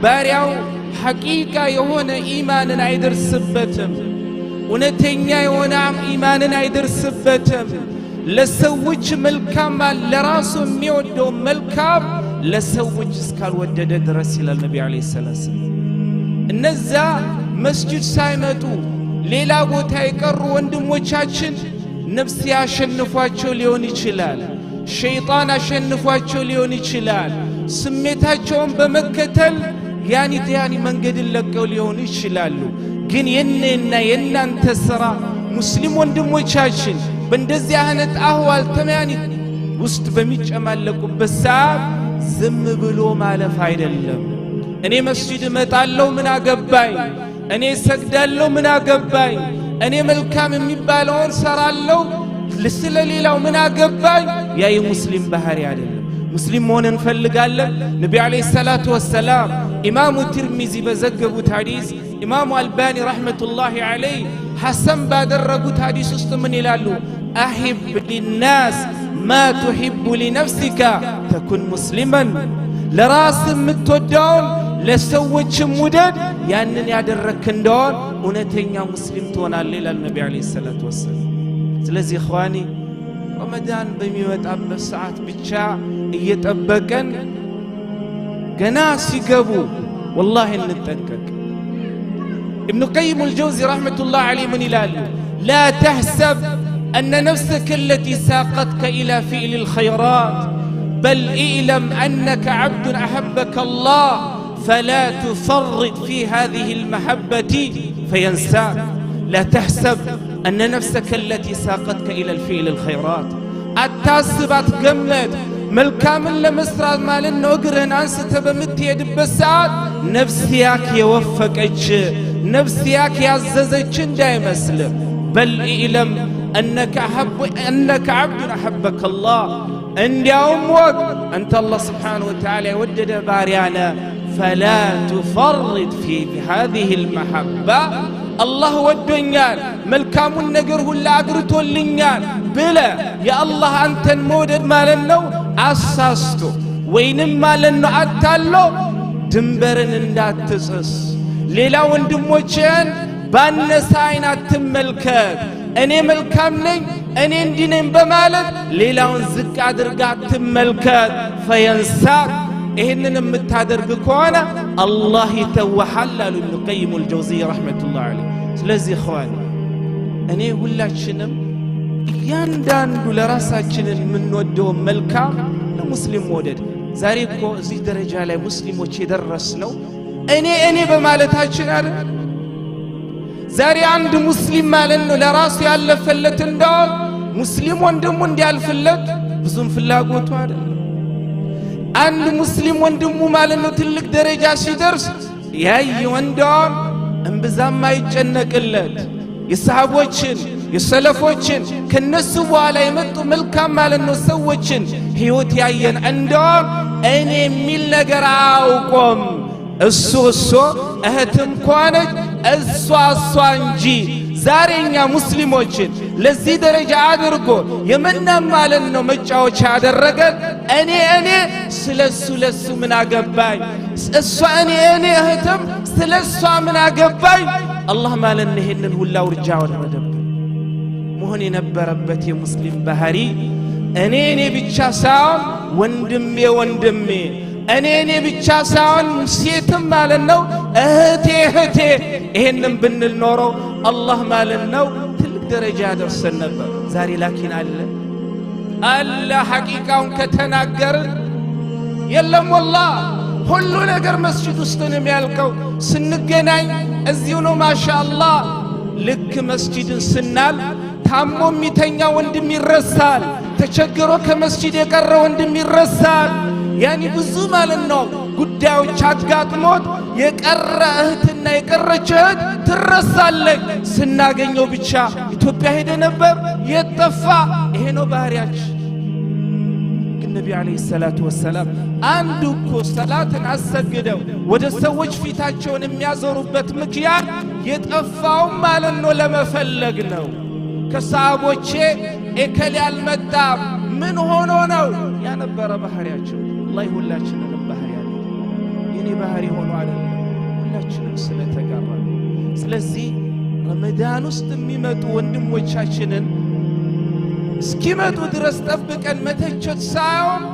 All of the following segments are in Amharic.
ባሪያው ሐቂቃ የሆነ ኢማንን አይደርስበትም። እውነተኛ የሆነ ኢማንን አይደርስበትም። ለሰዎች መልካም ለራሱ የሚወደው መልካም ለሰዎች እስካልወደደ ድረስ ይላል ነቢ ዓለይሂ ሰላቱ ወሰላም። እነዛ መስጂድ ሳይመጡ ሌላ ቦታ የቀሩ ወንድሞቻችን ነፍስ ያሸንፏቸው ሊሆን ይችላል። ሸይጣን አሸንፏቸው ሊሆን ይችላል። ስሜታቸውን በመከተል ያኒ መንገድን ለቀው ሊሆኑ ይችላሉ። ግን የኔና የናንተ ሥራ ሙስሊም ወንድሞቻችን በእንደዚህ አይነት አህዋል ተማኒ ውስጥ በሚጨማለቁበት ሰዓት ዝም ብሎ ማለፍ አይደለም። እኔ መስጂድ እመጣለሁ ምን አገባኝ፣ እኔ ሰግዳለሁ ምን አገባኝ፣ እኔ መልካም የሚባለውን ሰራለሁ ስለ ሌላው ምን አገባኝ፣ ያ የሙስሊም ባህሪ አይደለም። ሙስሊም መሆን እንፈልጋለን። ነቢ ዓለይሂ ሰላቱ ወሰላም ኢማሙ ትርሚዚ በዘገቡት ሐዲስ፣ ኢማሙ አልባኒ ረሕመቱላሂ ዓለይህ ሐሰን ባደረጉት ሐዲስ ውስጥ ምን ይላሉ? أحب للناس ما تحب لنفسك تكن مسلما። ለራስ የምትወደውን ለሰዎችም ውደድ፣ ያንን ያደረግክ እንደሆን እውነተኛ ሙስሊም ትሆናለህ ይላል ነቢ ዓለይሂ ሰላቱ ወሰላም። ስለዚህ እኽዋኒ፣ ረመዳን በሚመጣበት ሰዓት ብቻ እየጠበቀን ገና ሲገቡ ወላሂ እንጠንቀቅ። ኢብኑ ቀይም አልጀውዚ ረሕመቱላህ ዓለይህ ምን ይላሉ? لا تحسب أن نفسك التي ساقتك إلى فعل الخيرات، بل اعلم أنك عبد أحبك الله، فلا تفرط في هذه المحبة فينساك። لا تحسب أن نفسك التي ساقتك إلى الفعل الخيرات፣ አታስብ፣ አትገመት። መልካምን ለመስራት ማለት ነው እግርህን አንስተህ በምትሄድበት ሰዓት ነፍስያክ የወፈቀች፣ ነፍስያክ ያዘዘች እንዳይመስልህ። بل اعلم أنك عبد أحبك الله፣ እንዲያውም ወቅ አንተ አላህ ስብሓነሁ ወተዓላ የወደደ ባሪያ ነህ። فلا تفرط في هذه المحبة። አላህ ወዶኛል፣ መልካሙን ነገር ሁላ አግርቶልኛል ብለ የአላህ አንተን መውደድ ማለት ነው አሳስቶ ወይንም ማለት ነው አታሎ ድንበርን እንዳትጥስ፣ ሌላ ወንድሞችን ባነሰ አይን አትመልከት። እኔ መልካም ነኝ፣ እኔ እንዲህ ነኝ በማለት ሌላውን ዝቅ አድርጋ አትመልከት። فينساك፣ ይህንን የምታደርግ ከሆነ አላህ ይተወሃል አሉ ኢብኑ ቀይም አልጀውዚይ ረሕመቱላህ ዐለይህ። ስለዚህ እኽዋኒ፣ እኔ ሁላችንም እያንዳንዱ ለራሳችንን የምንወደውን መልካም ለሙስሊም መውደድ። ዛሬ እኮ እዚህ ደረጃ ላይ ሙስሊሞች የደረስነው እኔ እኔ በማለታችን አይደል? ዛሬ አንድ ሙስሊም ማለት ነው ለራሱ ያለፈለት እንደው ሙስሊም ወንድሙ እንዲያልፍለት ብዙም ፍላጎቱ አይደለም። አንድ ሙስሊም ወንድሙ ማለት ነው ትልቅ ደረጃ ሲደርስ ያይ ወንድም እምብዛም አይጨነቅለት። የሰሃቦችን፣ የሰለፎችን፣ ከነሱ በኋላ የመጡ መልካም ማለት ነው ሰዎችን ህይወት ያየን እንደውም እኔ የሚል ነገር አያውቆም። እሱ እሱ፣ እህትም ከሆነች እሷ እሷ እንጂ። ዛሬ እኛ ሙስሊሞችን ለዚህ ደረጃ አድርጎ የምናም ማለት ነው መጫወቻ ያደረገን እኔ እኔ፣ ስለ እሱ ለሱ ምን አገባኝ፣ እሷ እኔ እኔ፣ እህትም ስለ እሷ ምን አገባኝ። አላህ ማለት ነው ይሄንን ሁላ ውርጃ ወረደብን። መሆን የነበረበት የሙስሊም ባህሪ እኔ እኔ ብቻ ሳይሆን ወንድሜ ወንድሜ፣ እኔ እኔ ብቻ ሳይሆን ሴትም ማለት ነው እህቴ እህቴ። ይሄንን ብንል ኖሮ አላህ ማለት ነው ትልቅ ደረጃ ያደርሰን ነበር። ዛሬ ላኪን አለ አለ ሐቂቃውን ከተናገርን የለም ወላህ። ሁሉ ነገር መስጂድ ውስጥ ነው የሚያልቀው። ስንገናኝ እዚሁ ነው ማሻአላህ። ልክ መስጂድን ስናል ታሞ የሚተኛ ወንድም ይረሳል። ተቸግሮ ከመስጂድ የቀረ ወንድም ይረሳል። ያኒ ብዙ ማለት ነው ጉዳዮች አጋጥሞት የቀረ እህትና የቀረች እህት ትረሳለች። ስናገኘው ብቻ ኢትዮጵያ ሄደ ነበር የጠፋ። ይሄ ነው ባህሪያችን። ግን ነቢ ዓለይሂ ሰላቱ ወሰላም አንዱ እኮ ሰላትን አሰግደው ወደ ሰዎች ፊታቸውን የሚያዞሩበት ምክንያት የጠፋውን ማለት ነው ለመፈለግ ነው። ከሰሃቦቼ እከሌ አልመጣም ምን ሆኖ ነው? ያነበረ ባህሪያቸው። አላህ ሁላችንንም ባህሪ ያለ የኔ ባህሪ ሆኖ አይደለም፣ ሁላችንም ስለተጋራ። ስለዚህ ረመዳን ውስጥ የሚመጡ ወንድሞቻችንን እስኪመጡ ድረስ ጠብቀን መተቸት ሳይሆን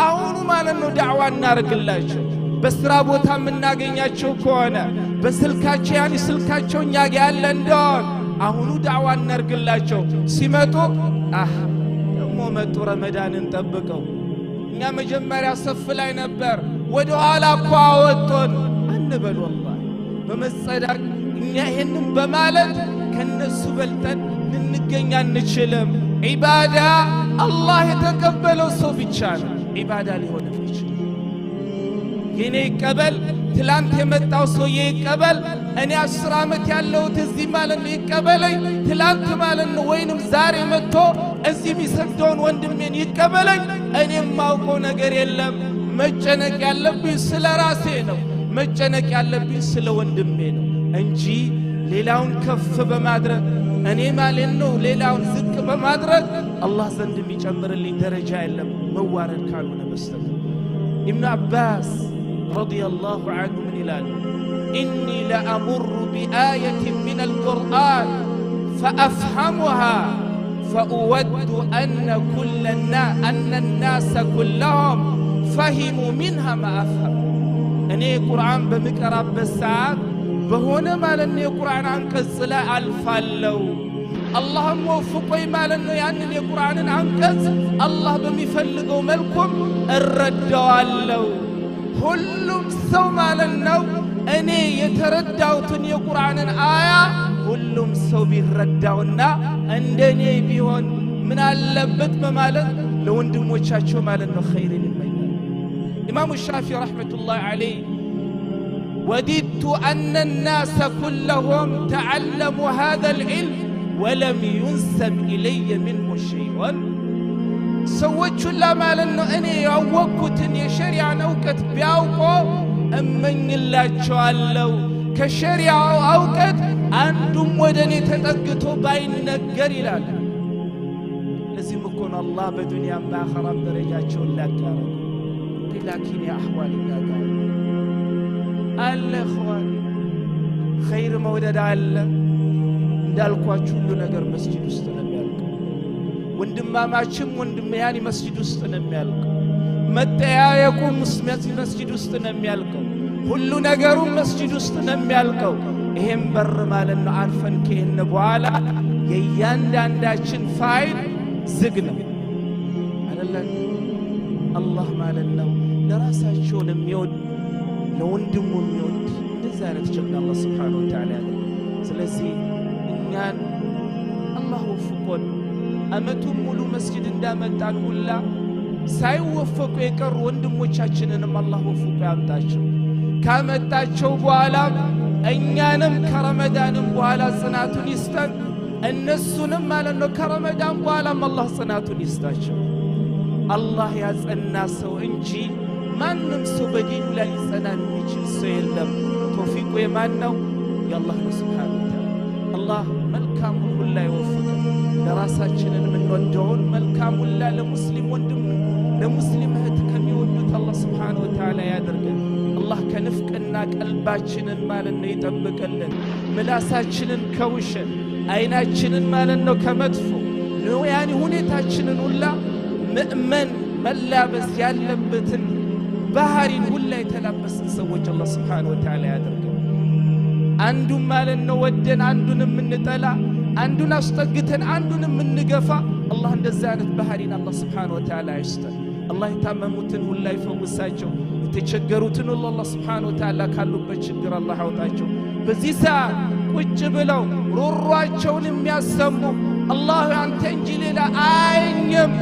አሁኑ ማለት ነው ዳዕዋ እናርግላቸው። በስራ ቦታ የምናገኛቸው ከሆነ በስልካቸው ያኒ ስልካቸው እኛ ጋር ያለ እንደሆን አሁኑ ዳዕዋ እናርግላቸው። ሲመጡ አህ ደግሞ መጡ ረመዳንን ጠብቀው፣ እኛ መጀመሪያ ሰፍ ላይ ነበር ወደ ኋላ እኮ አወጡን አንበል። ወላሂ በመጸዳቅ እኛ ይሄንን በማለት ከነሱ በልጠን ልንገኝ አንችልም። ዒባዳ አላህ የተቀበለው ሰው ብቻ ነው ዒባዳ ሊሆን የሚችል። የኔ ይቀበል፣ ትላንት የመጣው ሰውዬ ይቀበል፣ እኔ 10 ዓመት ያለሁት እዚህ ማለት ነው ይቀበለኝ፣ ትላንት ማለት ነው ወይንም ዛሬ መጥቶ እዚህ የሚሰግደውን ወንድሜን ይቀበለኝ። እኔ የማውቀው ነገር የለም። መጨነቅ ያለብኝ ስለ ራሴ ነው። መጨነቅ ያለብኝ ስለ ወንድሜ ነው እንጂ ሌላውን ከፍ በማድረግ እኔ ማለት ነው ሌላውን ዝቅ በማድረግ አላህ ዘንድ የሚጨምርልኝ ደረጃ የለም መዋረድ ካልሆነ በስተቀር። ኢብኑ አባስ رضي الله عنه ምን ይላል? إني لأمر بآية من القرآن فأفهمها فأود أن الناس كلهم فهموا منها ما أفهم። እኔ ቁርአን በምቀራበት ሰዓት በሆነ ማለት ነው የቁርአን አንቀጽ ላይ አልፋለሁ። አላህም ወፍቆኝ ማለት ነው ያንን የቁርአንን አንቀጽ አላህ በሚፈልገው መልኩም እረዳዋለሁ። ሁሉም ሰው ማለት ነው እኔ የተረዳሁትን የቁርአንን አያ ሁሉም ሰው ቢረዳውና እንደኔ ቢሆን ምን አለበት በማለት ለወንድሞቻቸው ማለት ነው ኸይርን ይመኛል። ኢማሙ ሻፊ ረሕመቱላሂ ዐለይህ وددت أن الناس كلهم تعلموا هذا العلم ولم ينسب إلي منه شيء። ሰዎች ሁላ ማለት ነው እኔ ያወቅኩትን የሸሪዓን እውቀት ቢያውቁ እመኝላቸዋለሁ። ከሸሪዓው እውቀት አንዱም ወደ እኔ ተጠግቶ ባይነገር ይላል። ለዚህም እኮ ነው አላህ በዱንያም በአኸራም ደረጃቸውን ላቅ ያደረገው። ላኪን የአሕዋል እኛ ጋር አለ እኽዋን፣ ኸይር መውደድ አለ። እንዳልኳችሁ ሁሉ ነገር መስጂድ ውስጥ ነው የሚያልቀው። ወንድማማችም ወንድም ያኒ መስጂድ ውስጥ ነው የሚያልቀው። መጠያየቁ መስጂድ ውስጥ ነው የሚያልቀው። ሁሉ ነገሩ መስጂድ ውስጥ ነው የሚያልቀው። ይሄም በር ማለት ነው አልፈን ከሄድን በኋላ የእያንዳንዳችን ፋይል ዝግ ነው አይደለ? አላህ ማለት ነው ለራሳቸውን የሚወድ ለወንድሙ የሚወድ እንደዚህ አይነት ጀግና አላህ سبحانه وتعالى ያደርግ። ስለዚህ እኛን አላህ ወፍቆን አመቱን ሙሉ መስጂድ እንዳመጣን ሁላ ሳይወፈቁ የቀሩ ወንድሞቻችንንም አላህ ወፍቆ ያምጣቸው። ካመጣቸው በኋላ እኛንም ከረመዳንም በኋላ ጽናቱን ይስጠን፣ እነሱንም ማለት ነው ከረመዳን በኋላም አላህ ጽናቱን ይስጣቸው። አላህ ያጸና ሰው እንጂ ማንም ሰው በዲኑ ላይ ሊጸና የሚችል ሰው የለም። ተውፊቁ የማን ነው? የአላህ ነው سبحانه وتعالى። አላህ መልካሙን ሁላ ይወፍቀን። ለራሳችንን የምንወደውን መልካም ሁላ ለሙስሊም ወንድም ለሙስሊም እህት ከሚወዱት አላህ سبحانه وتعالى ያደርገን። አላህ ከንፍቅና ቀልባችንን ማለት ነው ይጠብቅልን። ምላሳችንን ከውሸት፣ አይናችንን ማለት ነው ከመጥፎ ያኒ ሁኔታችንን ሁላ ምእመን መላበስ ያለበትን ባህሪን ሁላ የተላበስን ሰዎች አላህ سبحانه وتعالى ያደርገን። አንዱን ማለት ነው ወደን አንዱን የምንጠላ፣ አንዱን አስጠግተን አንዱን የምንገፋ አላህ እንደዚህ አይነት ባህሪን አላህ سبحانه وتعالى አይስጠን። አላህ የታመሙትን ሁላ ይፈውሳቸው። የተቸገሩትን ሁሉ አላህ سبحانه وتعالى ካሉበት ችግር አላህ ያውጣቸው። በዚህ ሰዓት ቁጭ ብለው ሮሯቸውን የሚያሰሙ አላህ አንተ እንጂ ሌላ አይኝም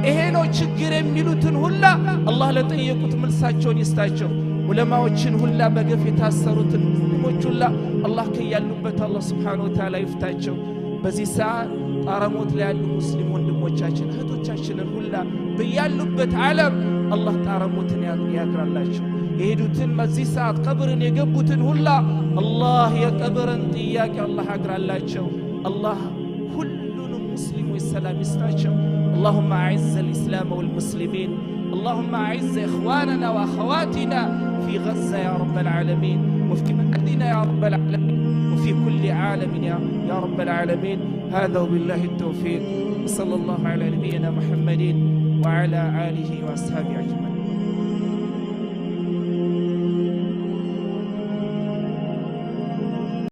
ይሄ ነው ችግር የሚሉትን ሁላ አላህ ለጠየቁት መልሳቸውን ይስጣቸው። ዑለማዎችን ሁላ በገፍ የታሰሩትን ሙስሊሞች ሁላ አላህ ከያሉበት አላህ سبحانه وتعالى ይፍታቸው። በዚህ ሰዓት ጣረሞት ላይ ያሉ ሙስሊም ወንድሞቻችን እህቶቻችንን ሁላ በያሉበት ዓለም አላህ ጣረሞትን ያግራላቸው። የሄዱትን በዚህ ሰዓት ቀብርን የገቡትን ሁላ አላህ የቀብርን ጥያቄ አላህ ያግራላቸው። አላህ ሁሉንም ሙስሊሞች ሰላም ይስጣቸው። اللهم أعز الإسلام والمسلمين اللهم أعز إخواننا وأخواتنا في غزة يا رب العالمين، وفي بلدنا يا رب العالمين، وفي كل عالم يا رب العالمين. هذا وبالله التوفيق، صلى الله على نبينا محمد وعلى آله وأصحابه أجمعين.